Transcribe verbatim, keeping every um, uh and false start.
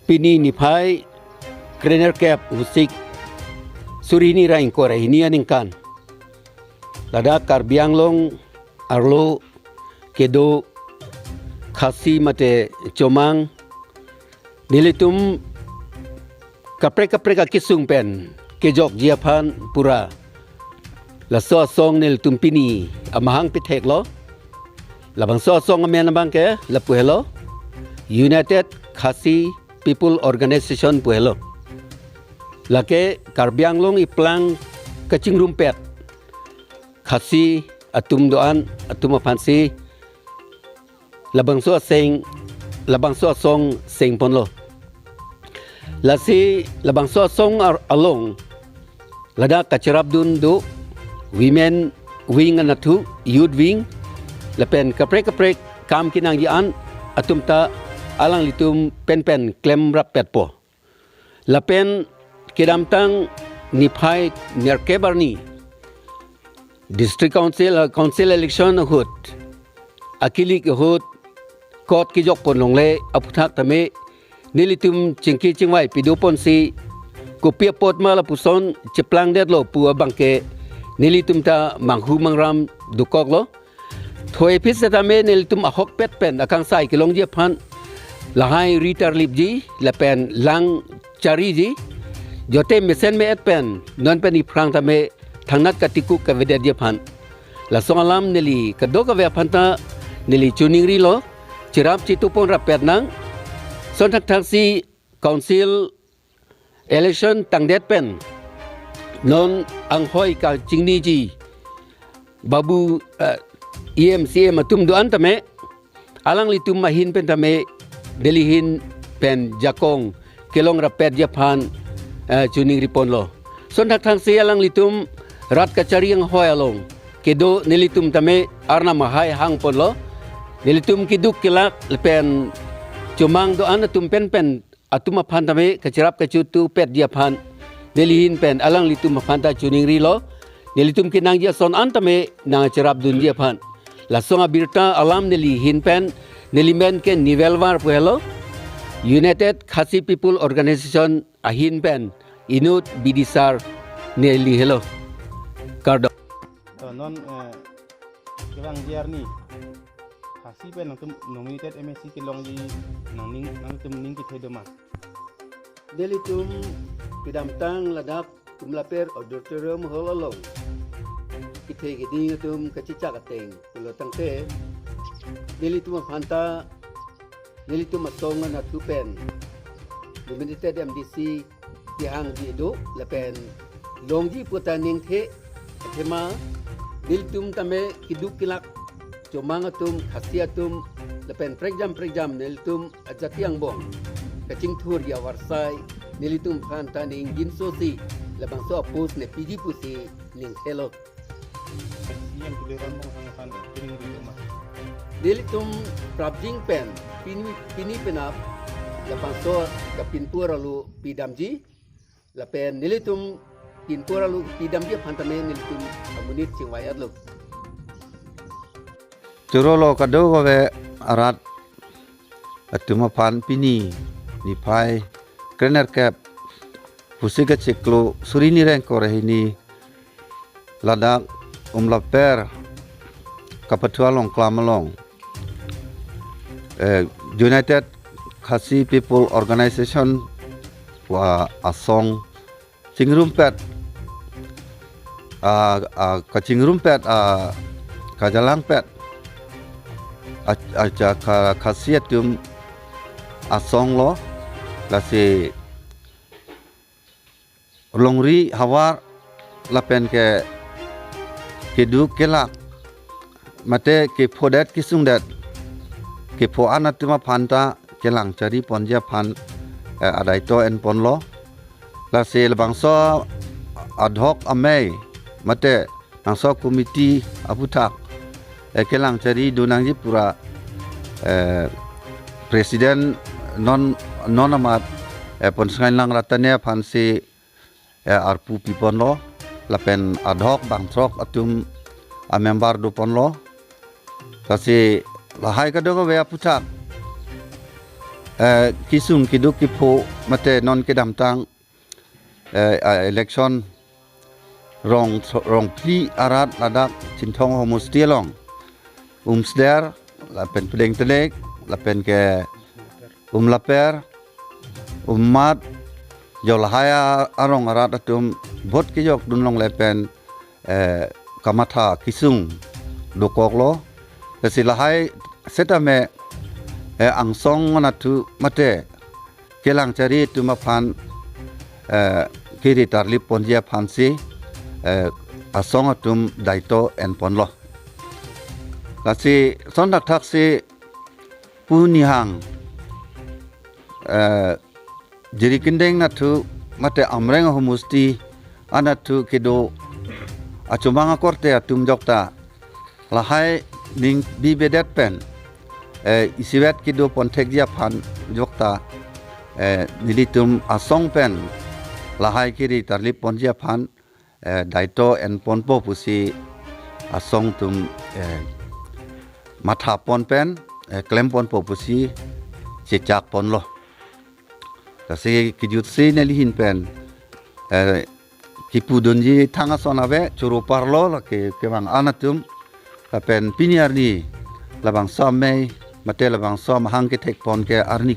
Pini niphai krenerkep husik suri hini ra ingkoi ra hini aningkan, ladak Karbi Anglong arlo kedo Khasi mate Chomang, nelitum kaprek kaprek akesung pen kejokji aphan pura laso asong nelitum pini amahang pitheklo. Labangso asong amen abangke lapu helo, United Khasi People Organization pu helo. Lake Karbi Anglong iplang kachingrumpet Khasi atum do-an atum aphansi labangso aseng, labangso asong sengponlo. Lasi labangso asong ar-, along ladak kachirapdun do women wing anatthu, youth wing, lapen kaprek kaprek kam kenangji an atum ta alanglitum penpen klemrappetpo. Lapen kedamtang niphai nerkep arni District Council, uh, Council election ahut, akilik ahut, kot kejokpon longle aphuthak tame nelitum chingki chingvai pidoponsi kopi apot ma lapuson cheplangdetlo pu abangke nelitum ta manghu mangram dokoklo. Thoi aphi setame nelitum ahokpet pen akangsai kelongji aphan lahai ri tarlipji lapen lang chariji, jote mesen me-et pen non pen iphrang tame thangnat katikuk kavedetji aphan. Lason alam neli kadokave aphan ta neli choningrilo, chirap chitupon rappet nang. Son thakthaksi Council election tangdet pen non anghoi kachingniji babu, eh, E M C M atum do-an tame alanglitum ahin pen tame Delhi ahin pen jakong kelong rappetji aphan, eh, choningriponlo. Son thakthaksi alanglitum rat kachari anghoi along kedo nelitum tame Arnam ahai hangponlo. Nelitum keduk kelak lapen Chomang do-an atum penpen atum aphan tame kachirap kachitupetji aphan Delhi ahin pen alanglitum aphan ta choningrilo. Nelitum kenangji ason an tame nangchirapdunji aphan. Lason abirta alam neli ahin pen, neli men ke Nivel War pu helo, United Khasi People Organization ahin pen inut bidisar neli helo. Kardom. To non, eh, kevangji arni Khasi pen nangtum nominated M A C kelongji nangning, nangtum ning kethedoma? Nelitum kedamtang ladak Kumlaper Auditorium Hall along kethe keding atum kachichak ateng pulo tangte, nelitum aphan ta nelitum asong anatthu pen nominated M D C kehangji do lapen longji pu ta ningthe. Athema nelitum tame keduk kelak Chomang atum, Khasi atum lapen prekjam prekjam nelitum ajati angbong kachingthurji avarsai nelitum aphan ta ning ginsosi labangso a-post ne piji pusi ningthelo. C E M Tuliram Ronghang aphan choningrilo ma? Nelitum prapjin pen pini, pini penap labangso kapinpur alu pidamji lapen nelitum pinpur alu pidamji aphan tame nelitum amonit chingvai-etlo. Chorolo kadokave arat atum aphan pini niphai krenerkep husik kachiklo suri hini ra ingkoi ra hini ladak Umlaper Kapathu along klam along, eh, United Khasi People Organization pu asong chingrumpet, ah, ah, kachingrumpet, ah, kajalangpet, ah, ah, ja ka-, Khasi atum asong lo, lasi longri havar lapen ke keduk kelak mate kephodet kesungdet kepho-an atum aphan ta kelang chariponji aphan, eh, adai to enponlo. Lasi labangso ad hoc amei mate labangso committee aphuthak, eh, kelang charidun nangji pura, eh, president non, non amat, eh, pon Sengailang Ratane aphansi, eh, arpu piponlo lapen ad hoc bangthrok atum amember doponlo. Lasi lahai kadokave aphuthak eh, kesung keduk kepho mate non kedamtang, eh, a election rong, rong phli arat ladak Chinthong homosti along Umsder, lapen Pudengtelek, lapen ke Umlaper, Ummat, jo lahai a-, arong arat atum vote kejok dunlongle pen, eh, kamatha kesung dokoklo. Lasi lahai setame, eh, angsong anatthu mate kelang chari atum aphan, eh, kiri tarlip ponji aphansi, eh, asong atum daito enponlo. Lasi son thakthaksi pu nihang, eh, Jirikindeng anatthu mate Amreng homosti anatthu kedo achomang akorte atum jokta lahai ning bibedet pen, eh, isivet kedo ponthekji aphan jokta, eh, nelitum asong pen lahai kiri tarlip ponji aphan, eh, daito enponpo pusi asong atum, eh, mathapon pen, eh, klemponpo pusi chechakponlo. Lasi kejutsi neli ahin pen, eh, kepudunji thang ason ave, choro parlo lake kevang anatthu. Lapen pini arni labangso amei mate labangso amahang kethekpon ke arni